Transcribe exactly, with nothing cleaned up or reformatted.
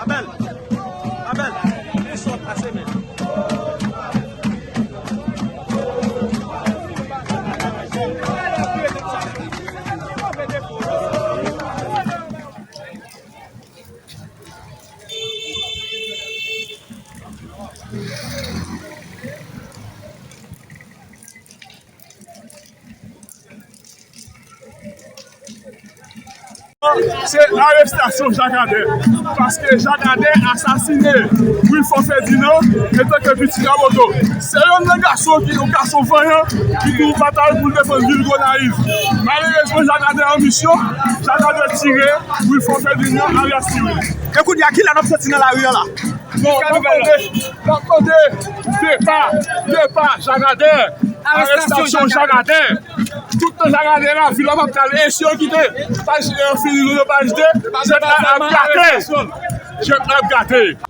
Abèl, Abèl, ou sòt pase men. Se arestasyon Jacques Ader, paske Jacques Ader asasine Wilford Ferdinand antanke pitit Raboto. Se yonn nan gason ki, yon gason vanyan ki tou batay pou l defann vil Gonayiv. Malerezman, Jacques Ader an misyon, Jacques Ader tire Wilford Ferdinand alyas Tiwil. E kounye a, kilè n ap soti nan lari a la? Bon, n ap mande, n ap mande depa, depa Jacques Ader, arestasyon Jacques Ader. Tout tan Jacques Ader la, vil la p ap kale. E si yo kite paj, eh, fini nou nan paj de, jèt la ap gate. Jèt la ap gate.